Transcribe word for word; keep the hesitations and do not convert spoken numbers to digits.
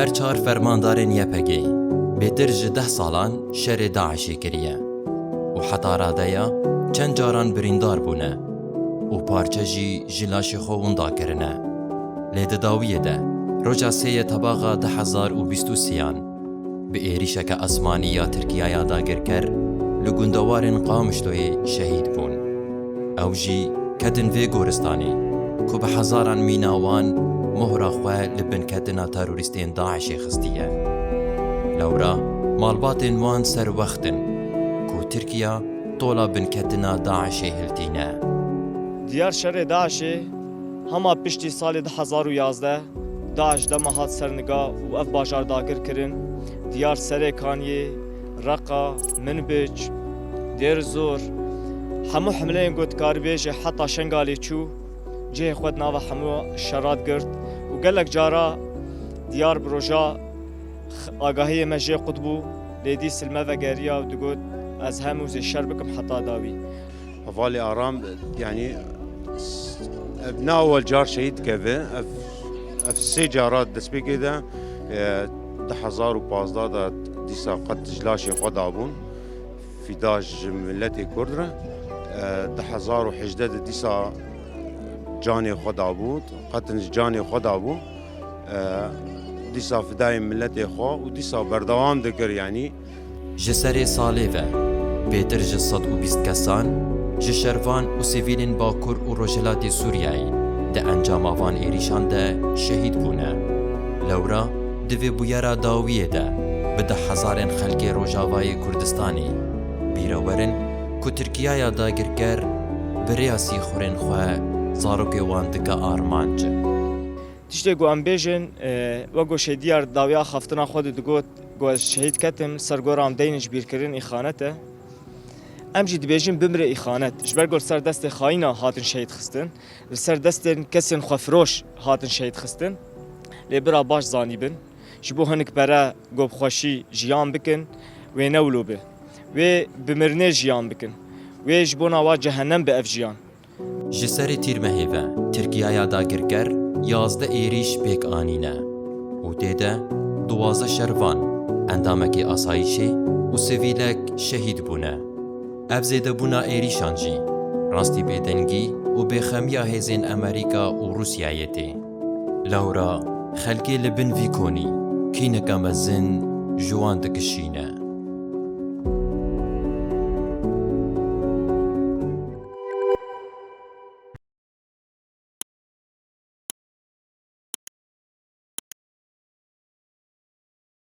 Her çar fermandarên Y P G'ê bêtir ji deh salan şerê DAIŞê kiriye û heta radeya çend caran birîndar bûne û parçe jî ji laşê xwe winda kirine. Lê di dawiyê de, roja sê yê Tebaxa du hezar û bîst û sêyan, bi êrîşeke esmanî ya Tirkiyaya dagirker li gundewarên Qamişloyê şehîd bûn. Ew jî ketin vê goristanê ku bi hezaran mîna wan mohra xwe li binketina terorîstên DAIŞê xistiye. Lewra malbatên wan ser wext in ku Tirkiya tola binketina DAIŞê hiltîne. Diyar şerê DAIŞê hema piştî salê du hezar û yazdeh, DAIŞ dema hat ser niga û ev bajar dagir kirin, Diyar, Serê Kaniyê, Reqa, Minbic, Dêr Zor, hemû himleyên ku dikaribêje heta Şengalê çû, cihê xwe di nava hemû şera digirt û gelek cara Diyar bi roja x-, agahiyê me jê qut bû, lê dîs li me vegeriya û digot, ez hem û zê şer bikim heta dawî. Hevalê Aram, yanî, ev ne awal car şehîd dikeve, ev, ev sê cara destpêkê de, e, du hezar û pazdeh de dîsa qet ji laşê xwe dabûn, fîda ji miletê Kurd re, e, du hezar û hejdeh de dîsa canê xwe dabû, qetin ji canê xwe dabû, e, dîsa fidayê miletê xwe û dîsa berdewam dikir, yanî. Ji serê salê ve bêtir ji sed û bîst kesan ji şervan û sivîlên Bakur û Rojhilatê Sûriyeyê di encama van êrîşan de şehîd bûne. Lewra di vê bûyera dawiyê de bi deh hezarên xelkê Rojavayê Kurdistanê bîrewer in ku Tirkiyaya dagirker bi rêya sîxurên xwe zarokê wan dike armanc. Tiştê ku em bêjin, e, wek ku Şêdiyar dawiya axaftina xwe de digot, ku ez şehîd ketim, ser gora em deynin ji bîrkirin îxanet e. Em jî dibêjin bimire îxanet. Ji ber ku li ser destê xayîna hatin şehîd xistin, li ser destên kesên xwefiroş hatin şehîd xistin. Lê bira baş zanîbin, ji bo hinik pere ku bi xweşî jiyan bikin, wê ne wilo be. Wê bi mirinê jiyan bikin. Wê ji bona wa cehennem be ev jiyan. Ji serê tîrmehê ve Tirkiyaya dagirker yazdeh êrîş pêk anîne û tê de duwazdeh şervan, endamekî asayîşê û sivîlek şehîd bûne. Ev zêdebûna êrîşan jî rastî bêdengî û bêxemiya hêzên Amerîka û Rûsyayê tê. Lewra xelkê li bin vî konî kînika mezin ji wan dikişîne.